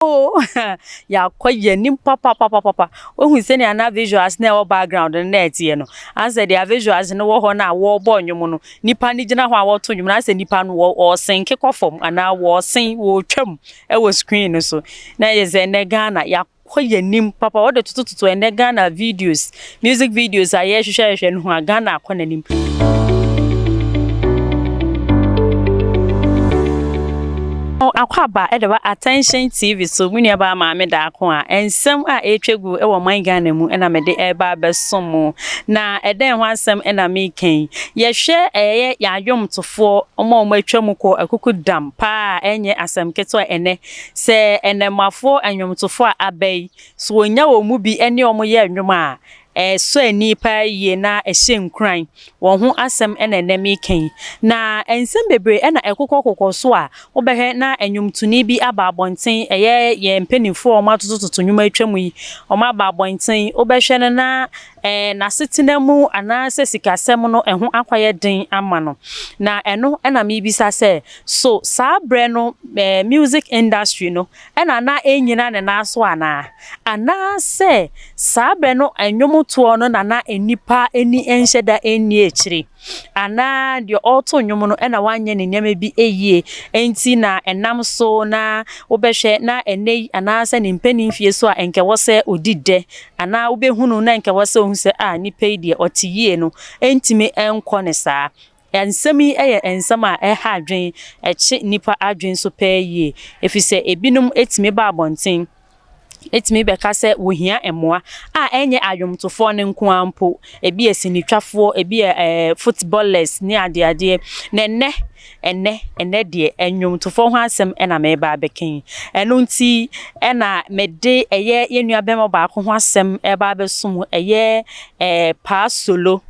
Oo, yɛakɔ yɛn anim papapapapa. Wohu sɛnea na visuals na ɛwɔ background no na ɛteɛ no. Ansɛ deɛ visuals no wɔ hɔ no a wɔrebɔ nnwom no, nipa no gyina hɔ a wɔreto nnwom no, asɛ nipa no wɔresenke kɔ fam anaa wɔresen, wɔretwam wɔ screen no so. Na ɛyɛ sɛ ɛnnɛ Ghana, yɛakɔ yɛn anim papa. Wɔde totototo ɛnnɛ Ghana videos, music videos a yɛrehwehwɛhwehwɛ no ho a, Ghana akɔ n'anim. Akwaaba de ba Attention TV so, me nuabaa Maame Daako a nsɛm a ɛretwa gu wɔ ɔman Ghana mu na mede reba abɛsom mo. Na ɛdɛn ho asɛm na mereka yi? Yɛhwɛ ɛyɛ yɛn ayomtofoɔ, wɔn a wɔatwa mu kɔ akuku dam paa a ɛnyɛ asɛm ketewa ɛnnɛ. Sɛ nnɛmmafoɔ nnwomtofoɔ a aba yi, sɛ wɔnya wɔn mu bi ne wɔn yɛ nnwom a, ɛsɔ ani paa yie na ɛhyɛ nkuran. Wɔn ho asɛm na ɛnnɛ mereka yi. Na nsɛm bebree na ɛkokɔkokɔ so a wobɛhwɛ na nnwomtoni bi aba abɔnten, ɛyɛ yɛn mpanimfoɔ a wɔatotototo nnwom atwa mu yi, wɔaba abɔnten, wobɛhwɛ no na n'asetena mu anaasɛ sikasɛm no ɛho akɔyɛ den ama no. Na ɛno na merebisa sɛ, so saa berɛ no music industry no na na ɛnnyina ne nan so anaa? Anaasɛ saa berɛ no nnwomtoɔ no na na nnipa ani nhyɛ da nni akyire? Anaa deɛ ɔreto nnwom no na wanyɛ ne nneɛma bi yie nti na ɛnam so na wobɛhwɛ na ɛnnɛ yi anaasɛ ne mpanin mfie so a nka ɛwɔ sɛ ɔdi dɛ anaa wobɛhunu na nka ɛwɔ sɛ ɔhu sɛ ah nipa yi deɛ ɔte yie no ɛntumi nkɔ ne saa. Nsɛm yi yɛ nsɛm a ɛha adwene, ɛkye nnipa adwene nso paa yie, ɛfiri sɛ ebinom tumi ba abɔnten tumi bɛka sɛ wɔhia mmoa a ɛnyɛ ayomtofoɔ no nko ara mpo, ebi yɛ sinitwafoɔ, ebi yɛ ɛɛ footballers ne adeadeɛ. Na ɛnnɛ, ɛnnɛ, ɛnnɛ deɛ nnwomtofoɔ ho asɛm na mereba abɛka yi. Ɛno nti na mede ɛyɛ yɛn nua barima baako ho asɛm reba abɛso mo, ɛyɛ ɛɛ Paa Solo.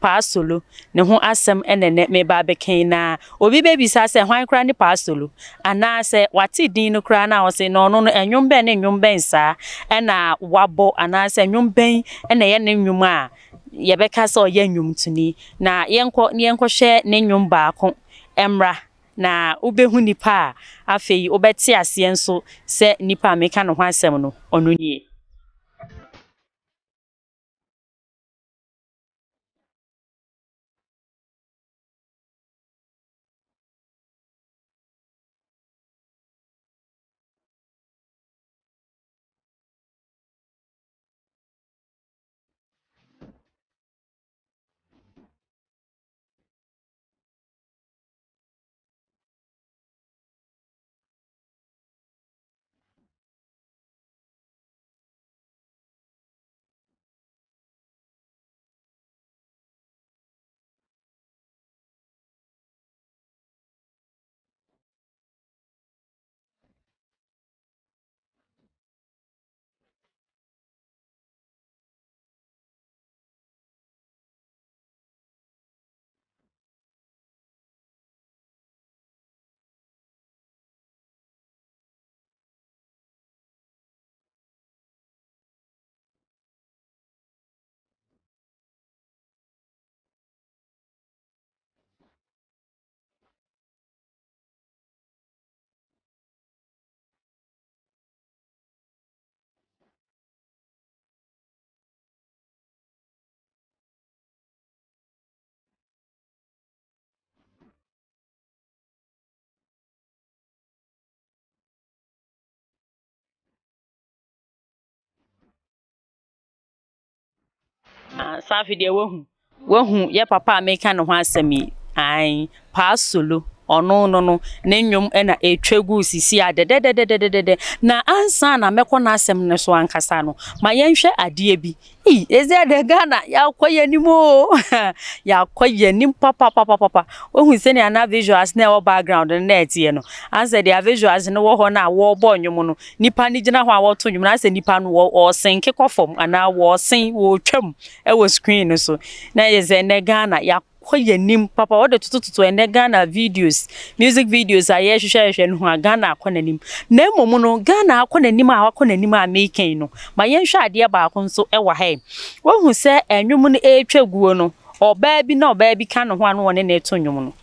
Paa Solo, ne ho asɛm na ɛnnɛ mereba abɛka yi. Na obi bɛbisa sɛ, hwan koraa ne Paa Solo? Anaasɛ wate din no koraa na ɔse, na ɔno no, nnwom bɛn ne nnwom bɛn saa na wabɔ? Anaasɛ nnwom bɛn na ɛyɛ ne nnwom a yɛbɛka sɛ ɔyɛ nnwomtoni? Na yɛnkɔ na yɛnkɔhwɛ ne nnwom baako mmra, na wobɛhu nipa a afei wobɛte aseɛ nso sɛ nipa a meka ne ho asɛm no, ɔno nie. Ah, Safi deɛ wahu. Wahu yɛ papa a meka ne ho asɛm yi. Ae, Paa Solo. Ɔno no no, ne nnwom na ɛtwa gu sisi a dɛdɛdɛdɛdɛdɛ. Na ansa na mɛkɔ n'asɛm no so ankasa no, ma yɛnhwɛ adeɛ bi. Ei, ɛsɛ dɛ Ghana, yɛakɔ yɛn anim o. Yɛakɔ yɛn anim papapapapa. Wohu sɛnea na visuals na ɛwɔ background no na ɛteɛ no. Ansɛ deɛ visuals no wɔ hɔ no a wɔrebɔ nnwom no, Nipa no gyina hɔ a wɔreto nnwom no, ayɛ sɛ nipa no wɔresenke kɔ fam anaa wɔresen, wɔretwam wɔ screen no so. Na ɛyɛ sɛ ɛnnɛ Ghana, yɛakɔ yɛn anim papa. Wɔde totototo ɛnnɛ Ghana videos, music videos a yɛrehwehwɛhwehwɛ no ho a, Ghana akɔ n'anim. Na mmom no, Ghana akɔ n'anim a wakɔ n'anim a mereka yi no, ma yɛnhwɛ adeɛ baako nso wɔ ha yi. Woahu sɛ nnwom no retwa guo no, ɔbaa bi na ɔbaa bi ka ne ho a na wɔne no reto nnwom no.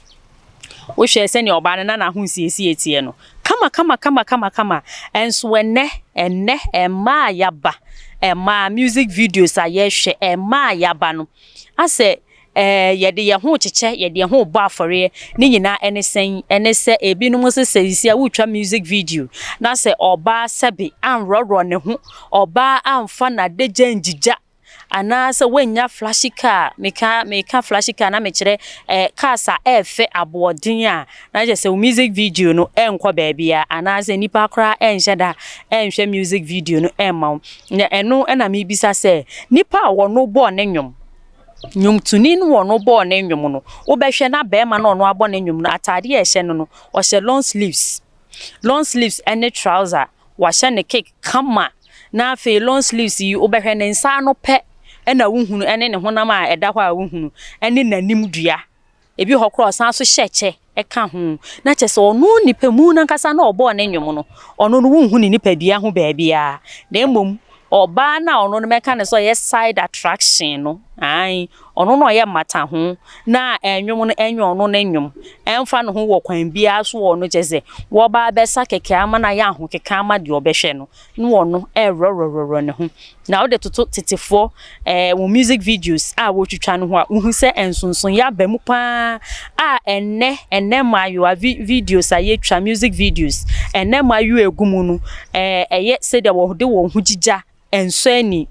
Wohwɛ sɛnea ɔbaa no na n'ahosiesie teɛ no, kama kama kama kama kama. Nso ɛnnɛ, ɛnnɛ mmaa a yɛaba, mmaa music videos a yɛhwɛ, mmaa a yɛaba no, asɛ ɛɛ yɛde yɛn ho rekyekyɛ, yɛde yɛn ho rebɔ afɔreɛ. Ne nyinaa ɛne sɛn? Ɛne sɛ ebinom nso sɛ seesei a woretwa music video na sɛ ɔbaa sɛbe anworɔworɔ ne ho, ɔbaa amfa n'adagya angyigya anaasɛ woannya flashy car, meka meka flashy car na mekyerɛ eh, cars a ɛɛfɛ aboɔden a, na kyerɛ sɛ wo music video no ɛnkɔ baabiara anaasɛ nnipa koraa ɛnhyɛ da ɛnhwɛ music video no ɛmma wo. Na ɛno na mebisa sɛ, nipa a wɔno bɔɔ ne nnwom, nnwomtoni no wɔno bɔɔ ne nnwom no, wobɛhwɛ na bɛrima no ɔno abɔ ne nnwom no, ataadeɛ a ɛhyɛ no no, ɔhyɛ long sleeves, long sleeves ɛne trouser, wahyɛ ne kick kama, na afei long sleeves yi wobɛhwɛ ne nsa ano pɛ ɛna wohunu ɛne ne honam a ɛda hɔ a wohunu ɛne n'anim dua. Ebi hɔ koraa ɔsan so hyɛ kyɛ ɛka ho. Na kyerɛ sɛ ɔno nipa mu nankasa na ɔbɔɔ ne nnwom no, ɔno no wonhu ne nipadua ho baabiara. Na mmom ɔbaa no a ɔno no mɛka no sɛ ɔyɛ side attraction no, ae, ɔno na ɔyɛ mmataho na nnwom no ɛnyɛ ɔno ne nnwom. Ɛmfa ne ho wɔ kwan biara so wɔ ɔno kyerɛ sɛ wɔba abɛsa kɛkɛ ama no ayɛ ahokeka ama deɛ ɔbɛhwɛ no, na ɔno ɛreworɔworɔ ne ho. Na wode toto tetefoɔ ɛɛ wɔn music videos a wɔretwitwa no ho a, wohu sɛ nsonsonoeɛ aba mu paa a ɛnnɛ ɛnnɛ mmaayewa videos a yɛtwa music videos ɛnnɛ mmaayewa egu mu no ɛɛ ɛyɛ sɛdeɛ wɔde wɔn ho gyigya ɛnsɔ ani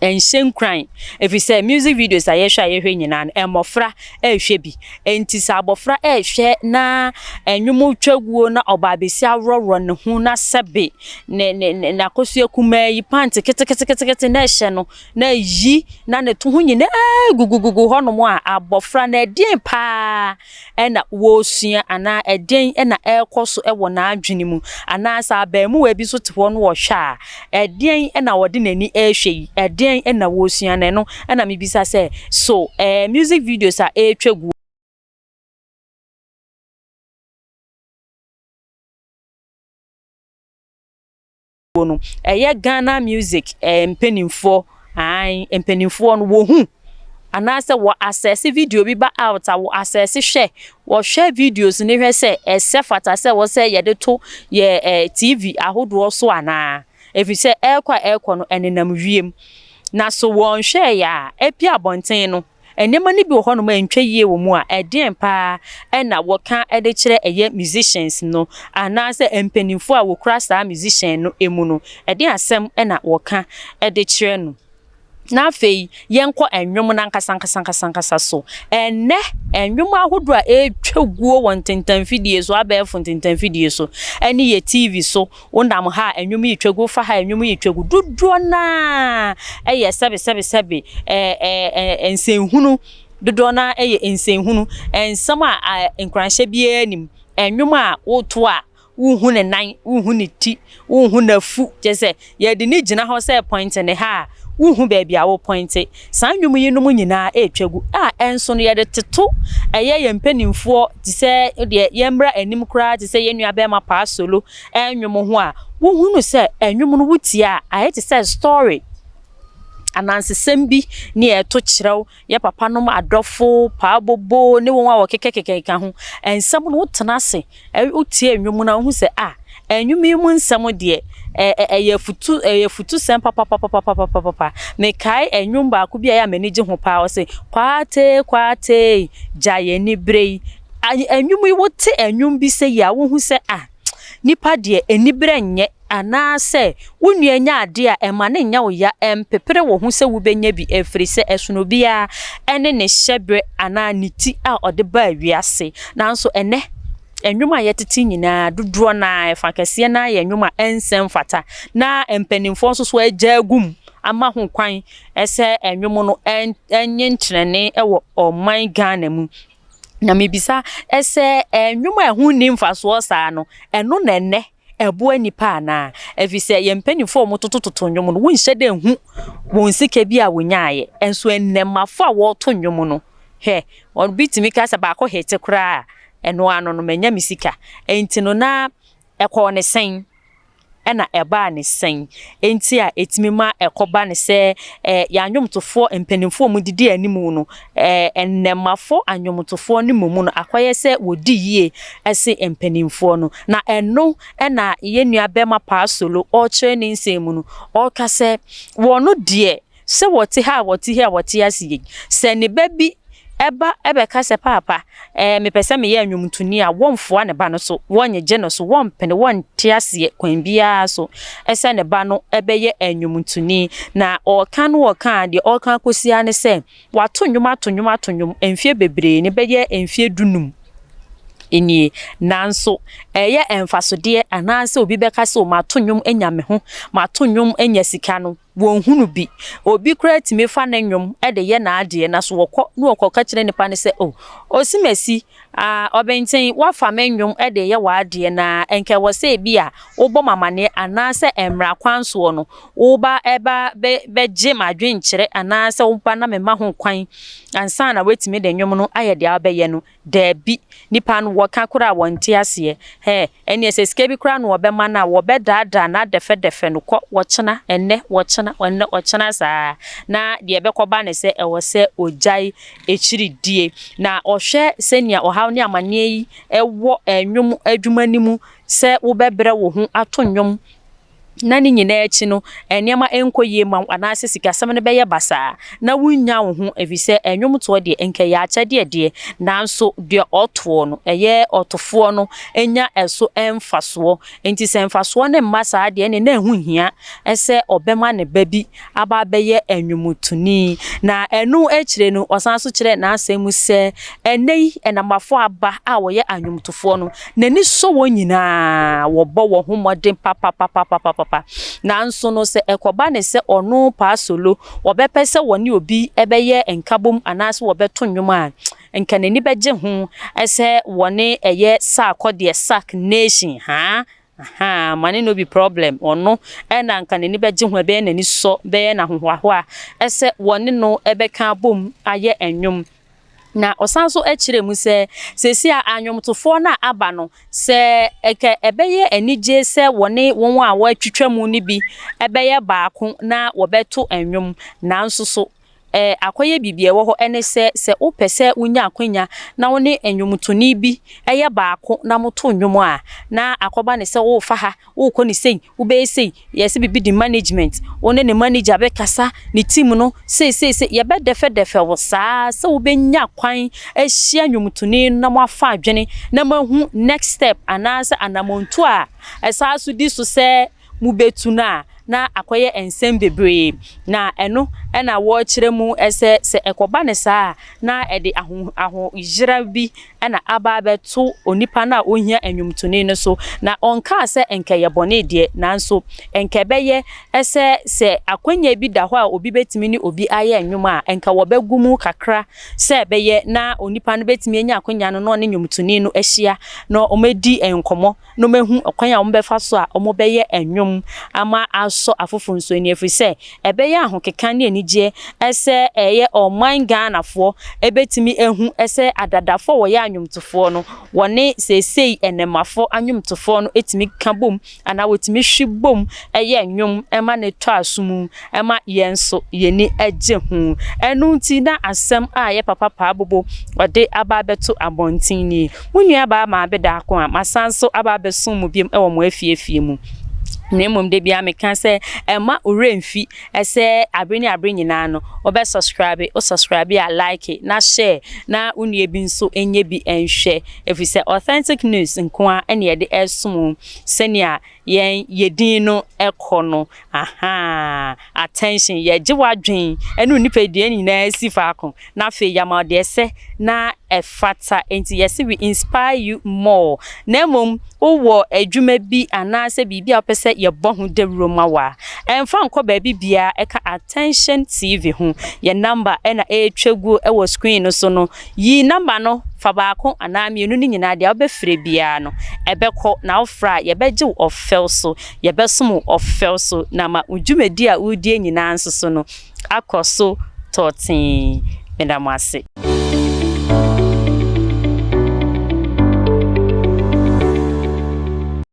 ɛnhyɛ nkuran ɛfiri sɛ music videos a yɛhwɛ a yɛhwɛ nyinaa no mmɔfra ɛrehwɛ bi nti sɛ abɔfra ɛrehwɛ na nnwom twa guo na ɔbaa bɛsi aworɔworɔ ne ho na sɛbe ne ne ne n'akosua kumaa yi pant keteketekete na ɛhyɛ no na ayi na ne to ho nyinaa gugugugu hɔnom a abɔfra no ɛdeɛn paa ɛna wɔresua anaa ɛdeɛn ɛna ɛrekɔ so ɛwɔ n'adwene mu anaa sɛ abaamuwa bi nso te hɔ no wɔhwɛ a ɛdeɛn ɛna wɔde n'ani ɛrehwɛ yi ɛdeɛn ɛna wɔresua no ɛno ɛna mebisa sɛ so ɛɛ music videos a ɛretwa guo no ɛyɛ Ghana music ɛɛ mpanimfoɔ ae mpanimfoɔ no wɔhu anaasɛ wɔ asɛse video bi ba out a wɔ asɛse hwɛ wɔhwɛ videos no hwɛ sɛ ɛsɛ fata sɛ wɔ sɛ yɛde to yɛ ɛɛ TV ahodoɔ so anaa ɛfiri sɛ ɛrekɔ a ɛrekɔ no ɛnenam wiem na so wɔnhwɛɛ yɛ a epi abɔnten no nneɛma no bi wɔ hɔnom a ntwa yie wɔ mu a ɛdeɛn paa ɛna wɔka de kyerɛ ɛyɛ musicians no anaasɛ mpanimfoɔ a wɔkura saa musician no mu no ɛdeɛn asɛm ɛna wɔka de kyerɛ no. Na afei yɛnkɔ nnwom no ankasa ankasa ankasa ankasa so. Ɛnnɛ nnwom ahodoɔ a ɛretwa guo wɔ ntentanfidie so abɛɛfo ntentanfidie so ɛne yɛ TV so wonam ha a nnwom yi twa gu wofa ha a nnwom yi twa gu dodoɔ naa ɛyɛ sɛbe sɛbe sɛbe ɛɛ ɛɛ nsɛnhunu dodoɔ naa ɛyɛ nsɛnhunu nsɛm a nkuranhyɛ biara nim nnwom a woto a wonhu ne nan wonhu ne ti wonhu n'afu kyerɛ sɛ yɛde ne gyina hɔ sɛ point ne ha a wonhu baabi a wo point saa nnwom yinom nyinaa ɛretwa gu a ɛnso no yɛde toto ɛyɛ yɛn mpanimfoɔ te sɛ deɛ yɛmmra anim koraa te sɛ yɛn nua bɛrima Paa Solo nnwom ho a wohunu sɛ nnwom no wotie a ayɛ te sɛ story anansesɛm bi ne yɛto kyerɛw yɛ papanom adɔfo paa bobo ne wɔn a wɔkekakeka ho nsɛm no wotena ase wotie nnwom no a wohu sɛ a nnwom yi mu nsɛm deɛ ɛyɛ futu ɛyɛ futusɛm papapapapapapa mekae nnwom baako bi a ɛyɛ a m'ani gye ho paa ɔse kwatee kwatee gya yɛn ani bere yi nnwom yi wote nnwom bi sɛ yi a wohu sɛ a nipa deɛ aniberɛ nyɛ anaasɛ wo nua nya adeɛ a ɛma ne nyɛ wo ya ɛmpepere wo ho sɛ wobɛnya bi ɛfiri sɛ ɛsono obiara ɛne ne hyɛberɛ anaa ne ti a ɔde baa wiase nanso ɛnɛ nnwom a yɛtete nyinaa dodoɔ naa ɛfa kɛseɛ naa yɛ nnwom a ɛnsɛ mfata na mpanimfoɔ nso so agya agu mu ama ho kwan ɛsɛ nnwom no ɛnyɛ nkyerɛnee ɛwɔ ɔman Ghana mu. Na mebisa ɛsɛ nnwom a ɛho nni mfasoɔ saa no ɛno na ɛnɛ ɛboa nipa anaa ɛfiri sɛ yɛn mpanimfoɔ a wɔtotototo nnwom no wonhyɛ dɛ nhu wɔn sika bi a wɔnyaeɛ nso nnɛmafo a wɔreto nnwom no hwɛ obi tumi ka sɛ baako hete koraa ɛno ano no manya me sika nti no na ɛkɔɔ ne sɛn. Ɛna ɛbaa ne sɛn nti a ɛtumi ma ɛkɔba ne sɛ yɛn anwomtofoɔ mpanimfoɔ a wɔdidi anim no, nnɛmmafoɔ anwomtofoɔ no mmom no akɔyɛ sɛ wɔdi yie se mpanimfoɔ no. Na ɛno na yɛn nua bɛrima Paa Solo ɔrekyerɛ ne nsɛm mu no, ɔreka sɛ wɔn deɛ sɛ wɔte ha a wɔte ha a wɔte ase yi, sɛ ne ba bi ba bɛka sɛ, 'Paapa, ɛɛ, mepɛ sɛ meyɛ nnwomtoni' a, wɔmfoa ne ba no so, wɔnnyegye no so, wɔmpene, wɔnte aseɛ kwan biara so sɛ ne ba no bɛyɛ nnwomtoni. Na ɔreka no ɔreka a, deɛ ɔreka akɔsi ara ne sɛ, wato nnwom ato nnwom ato nnwom mfeɛ bebree ni, bɛyɛ mfeɛ dunum nie. Nanso ɛyɛ mfasodeɛ anaasɛ obi bɛka sɛ, 'O, mato nnwom anya me ho, mato nnwom anya sika' no, Wɔnhunu bi. Obi koraa tumi fa ne nnwom de yɛ n'adeɛ, na so wɔkɔ na wɔkɔka kyerɛ nipa no sɛ, Oh, Osimesi, ah, Ɔbenten, woafa me nnwom de reyɛ w'adeɛ, na nka ɛwɔ sɛ ebi a wobɔ me amaneɛ anaasɛ mmara kwan soɔ no, woba ba bɛ bɛgye m'adwenkyerɛ anaasɛ woba na mema ho kwan ansa na woatumi de nnwom no ayɛ deɛ wobɛyɛ no. Daabi, nnipa no, wɔka koraa a wɔnte aseɛ. Hɛ, ɛnneɛ sɛ sika bi koraa na wɔbɛma no a, wɔbɛdaadaa no adɛfɛdɛfɛ no kɔ, wɔkyena, ɛnnɛ, wɔkyena, ɛnnɛ, ɔkyena saa. Na deɛ ɛbɛkɔba ne sɛ, ɛwɔ sɛ ɔgyae akyiri die. Na ɔhwɛ sɛnea ɔhaw ne amaneɛ yi wɔ nnwom adwuma no mu, sɛ wobɛbrɛ wo ho ato nnwom, na ne nyinaa akyi no, nneɛma nkɔ yie mma wo anaasɛ sikasɛm no bɛyɛ basaa na wonnya wo ho efisɛ nnwomtoɔ deɛ nka ɛyɛ akyɛdeɛ deɛ, nanso deɛ ɔtoɔ no, ɛyɛ ɔtofoɔ no nya ɛso mfasoɔ. Enti sɛ mfasoɔ no mma saa deɛ ɛnneɛ na ɛho nhia sɛ ɔbɛma ne ba bi aba abɛyɛ nnwomtoni. Na ɛno akyire no, ɔsan nso kyerɛɛ n'asɛm mu sɛ, ɛnnɛ yi ɛnamafo aba a wɔyɛ anwomtofoɔ no, n'ani sɔ wɔn nyinaa, wɔbɔ wɔn ho mmɔden papapapapapa. Nanso no, sɛ ɛkɔba ne sɛ ɔno Paa Solo, wɔbɛpɛ sɛ wɔne obi bɛyɛ nkabom anaasɛ wɔbɛto nnwom a, nka n'ani bɛgye ho sɛ wɔne ɛyɛ Sarkodie, Sark Nation, haa, Ahaa money no be problem, ɔno na anka n'ani bɛgye ho, ɛbɛyɛ n'ani sɔ, bɛyɛ no ahohoahoa sɛ wɔne no bɛka abom ayɛ nnwom. Na ɔsan nso kyerɛɛ mu sɛ, seesei a anwomtofoɔ no a aba no, sɛ ɛka ɛbɛyɛ anigye sɛ wɔne wɔn a wɔatwitwa mu no bi bɛyɛ baako na wɔbɛto nnwom, nanso so akɔyɛ biribi a ɛwɔ hɔ ne sɛ, sɛ wopɛ sɛ wunya akwanya na wo ne nnwomtoni bi yɛ baako na moto nnwom a, na akɔba no sɛ worefa ha, worekɔ no sei, wobɛyɛ sei, yɛse biribi de management, wo ne ne manager bɛkasa, ne team no, sei sei sei, yɛbɛdɛfɛdɛfɛ wo saa sɛ wobɛnya kwan ahyia nnwomtoni no na moafa adwene na moahu next step anaasɛ anammɔntuo a ɛsan so di so sɛ mubetu no a, na akɔyɛ nsɛm bebree. Na ɛno na wɔrekyerɛ mu sɛ, sɛ ɛkɔba no saa a, na ɛde ahoyera bi na aba abɛto onipa no a ohia nnwomtoni no so. Na ɔnkaa sɛ nka ɛyɛ bɔne deɛ, nanso nka ɛbɛyɛ sɛ, sɛ akwannya bi da hɔ a obi betumi ne obi ayɛ nnwom a, nka wɔbɛgo mu kakra sɛ ɛbɛyɛ na onipa no betumi anya akwannya no na ɔne nnwomtoni no ahyia na wɔadi nkɔmmɔ. na wɔahu ɔkwan a wɔbɛfa so a wɔbɛyɛ nnwom ama asɔ afoforo nso ani ɛfiri sɛ ɛbɛyɛ ahokeka ne anigyeɛ sɛ ɛyɛ ɔman Ghanafoɔ bɛtumi ahu sɛ adadafoɔ a wɔyɛ anwomtofoɔ no wɔne seesei nnɛmmafoɔ anwomtofoɔ no tumi ka bom anaa wɔtumi hwe bom yɛ nnwom ma no tɔ aso mu ma yɛn nso yɛn ani gye ho. Ɛno nti na asɛm a yɛ papa Paa Bobo ɔde aba abɛto abɔnten nie. Mo nuabaa Maame Daako a masan nso aba abɛsom mo biom wɔ mo afie afie mu. Na mmom da biara meka sɛ ɛmma wo werɛ mfi sɛ abere ne abere nyinaa no wobɛ subscribe, wo subscribe a like na share na wo nua bi nso nyɛ bi nhwɛ ɛfiri sɛ authentic news nko ara na yɛde resom wo sɛnea yɛn yɛ din no kɔ no ahaa attention yɛgye w'adwen ɛne wo nipadua nyinaa si faako na afei yɛama wo deɛ ɛsɛ na ɛfata enti yɛse we inspire you more na mmom wowɔ adwuma bi anaasɛ biribi a wopɛ sɛ yɛbɔ ho dawuro ma wo a ɛmfa nkɔ baabi biara ɛka attention TV ho yɛn number ɛna ɛretwa guo ɛwɔ screen no so no Yi number no fa baako anaa mmienu no nyinaa, deɛ wobɛfrɛ biara no, ɛbɛkɔ, na wofrɛ a, yɛbɛgye wo ɔfɛw so, yɛbɛsom wo ɔfɛw so, na ama wo dwumadie a woredie nyinaa nso so no akɔ so tɔɔtee. Meda mo ase.